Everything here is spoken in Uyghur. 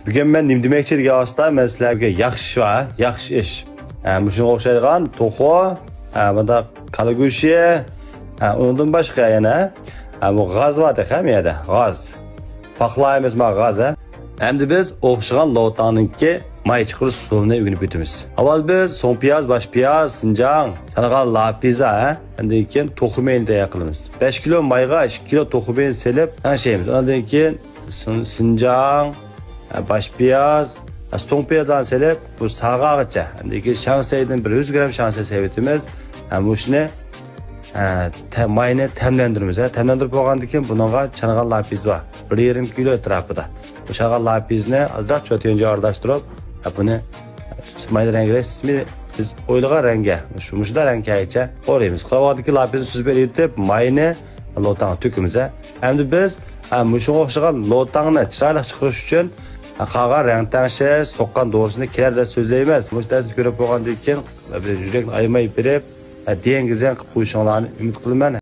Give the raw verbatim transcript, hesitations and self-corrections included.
بۈگۈن مەن نېمە دېمەكچى دېگەن ۋاقىتتا، مەن سىلەرگە ياخشى ئىش بار، ياخشى ئىش. ھە، مۇشۇنىڭغا ئوخشايدىغان توخۇ، ھە، مۇنداق كالا گۆشى، ھە، ئۇنىڭدىن باشقا يەنە، ھە، بۇ غاز بار تېخى، ھە، بۇ يەردە غاز. پاخلا ئەمەس، ما غاز، ھە. ئەمدى بىز ئوخشىغان لوتاڭنىڭكى ماي چىقىرىش ئۇسۇلىنى ئۆگىنىپ ئۆتىمىز. ئاۋۋال بىز سوڭ پىياز، باش پىياز، سىنجاڭ، چانغان لاپىزا، ھە، ئاندىن كېيىن توخۇ مېيىنى تەييار قىلىمىز. بەش كىلو مايغا ئىككى كىلو توخۇ مېيىنى سېلىپ تەڭشەيمىز. ئاندىن كېيىن سىن-، سىنجاڭ، ھە، باش پىياز، ھە، سوڭ پىيازلارنى سېلىپ، بۇ ساغاغىچە، ئاندىن كېيىن شاڭسەيدىن بىر يۈز گرام شاڭسەي سېلىۋېتىمىز. ھە، مۇشۇنى، ھە، تە-، ماينى تەملەندۈرىمىز. ھە، تەملەندۈرۈپ بولغاندىن كېيىن بۇنىڭغا چانغان لاپىز بار. بىر يېرىم كىلو ئەتراپىدا. بۇ چانغان لاپىزنى ئازراق چۆتىيەنجۈ ئارىلاشتۇرۇپ، ھە، بۇنى ماينى رەڭگىلەش سىستېمى بىز ئويلىغان رەڭگە، شۇ، مۇشۇنداق رەڭگە كەلگىچە ئورىيمىز. قالغاندىكى لاپىزنى سۈزۈپ ئېلىۋېتىپ، ماينى لوتاڭغا تۆكىمىز، ھە. ئەمدى بىز، ھە، مۇشۇنىڭغا ئوخشىغان لوتاڭنى چىرايلىق چىقىرىش ئۈچۈن، ھە، قالغان رەڭ تەڭشەش، سوققان دورىسىنى كېلەر دەپ سۆزلەيمىز. مۇشۇ دەرسنى كۆرۈپ بولغاندىن كېيىن، بىز يۈرەكنى ئايىماي بېرىپ، ھە، دېگەن گېزەڭ قىلىپ قويۇشۇڭلارنى ئۈمىد قىلىمەن.